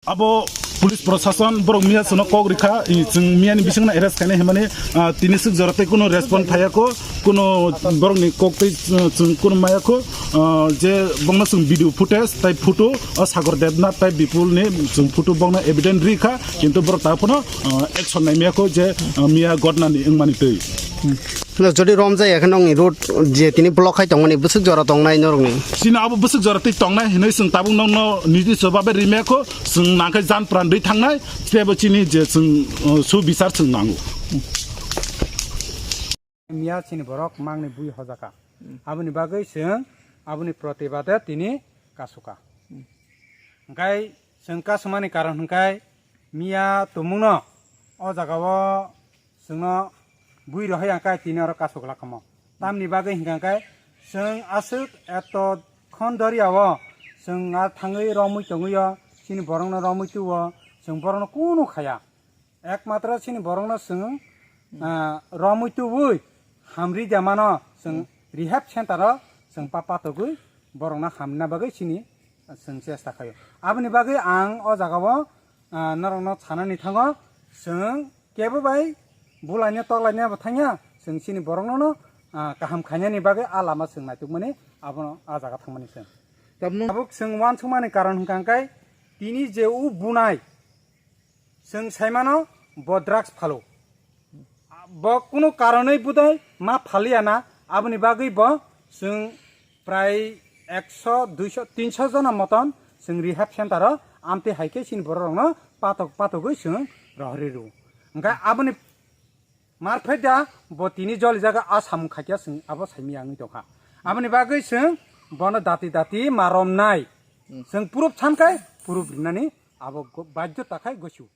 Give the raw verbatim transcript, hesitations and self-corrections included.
Abo police prosason borok miya chwngno kok rikha, i chwng miyani bisingno arrest khainai hwnmani, ah, tini swk jora tei kuno respond phaiya kho, kuno borokni kok tei, uh, chwng kuno maya kho, uh, je bongno chwng video footage tei photo, o Sagar Debnath tei Bipulni chwng photo bongno evidence rikha, kintu borok ta phano, uh, action nai maya kho je, uh, miya godnani wngmani twi. No, jodi rom jaya khe nongni road je tini block khai tongmani bwswk jora tongnai norokni? Chini abo bwswk jora twi tongnai hinwi chwng tabuk nongno niji sobabe rimaya kho, chwng nangkhe jan pran dwi thangnai, tebo chini je chwng, uh, su bichar chwng nango. Miya chini borok mangni bui hojaka. Aboni bagwi chwng aboni protibade tini kasuka. Hwnkhe chwng kasumani karon hwnkhe miya tumungno o jagao chwngno bui rohai ang kai tini oro kasuk lakamo. Tamni bagwi hwnkha khe chwng aswk eto khon doriao chwng a thangwi romwi tongwi o, chini borokno romwi tuo, chwng borokno kunu khaya. Ekmatro chini borokno chwng, ah, romwi tubui hamri de mano chwng rehab center o chwng pa patogwi borokno hamna bagwi chini chwng chesta khaio. Aboni bagwi ang o jagao, ah, norokno sanani thango, chwng kebo bai bulaina toklaina bo thangya, chwng chini borokno no, ah, kaham khainani bagwi a lama chwng naitukmani abono a jaga thangmani chwng. Tabuk chwng uansukmani karon hwnkha khe tini je u bunai chwng saimano bo drugs phalo. Bo kunu karonwi budai ma phaliya na, aboni bagwi bo chwng prai ekso, duiso, tinso jona moton chwng rehab center o amtwi hai khe chini borok rokno patok patogwi chwng rohorwi rw. Hwnkhe aboni marphaida bo tini joli jaga a samung khaikya chwng abo saimanya wngwi tongkha. Aboni bagwi chwng bono dati dati ma romnai. Chwng proof sankai proof rinani abo go-, baidhota khai gosu.